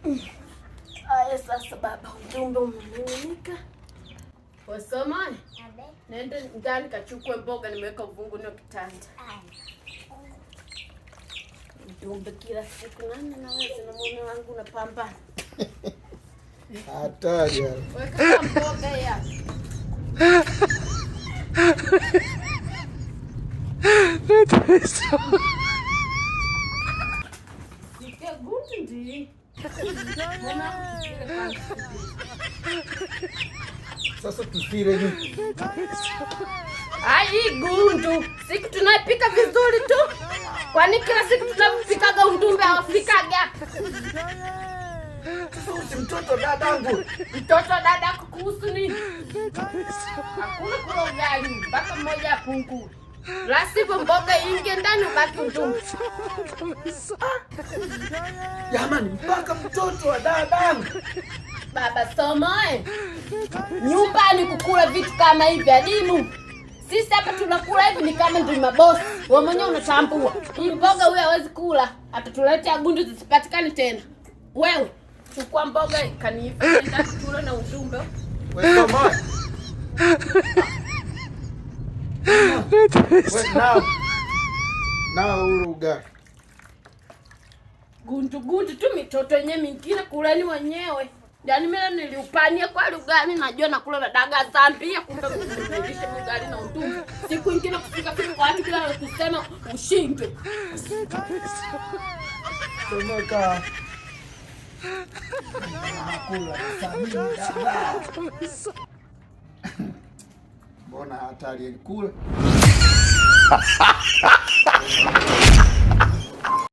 Aya, sasa baba, ujumbe umemiminika. Wasoma, nende ndani kachukue mboga, nimeweka uvungu nio kitanda. Ujumbe kila siku nani naweza na mume wangu napambana. Hatari. Weka mboga ya. Sikia gundi ndi. Sasa tusile nini? Ai, gundu siku tunaipika vizuri tu, kwani kila siku tunapikaga undumbe hawafikaga. Sasa usi mtoto dadangu. Mtoto dada kukuhusu nini? Hakuna kula ugali mpaka mmoja apungue, la sivyo mboga ingie ndani ubaki undumbe. Jamani, mpaka mtoto wa dadangu. Baba Somoe, nyumbani kukula vitu kama hivi adimu. Sisi hapa tunakula hivi ni kama ndio mabosi. Wewe mwenyewe unatambua. Hii mboga huyo hawezi kula, atatuletea gundu zisipatikane tena. Wewe chukua mboga kaniifa tule na ujumbe. Wewe Somoe. Wewe nao. Nao ule ugali. Gundu gundu tu mitoto yenyewe mingine kuleni wenyewe. Yaani mimi niliupania kwa ugali najua nakula na dagaa Zambia, kumbe mnilishe ugali na utumbo. Siku ingine kufika fika kwa watu bila kusema ushindwe. Somoka. Nakula samini dada. Mbona hatari kula?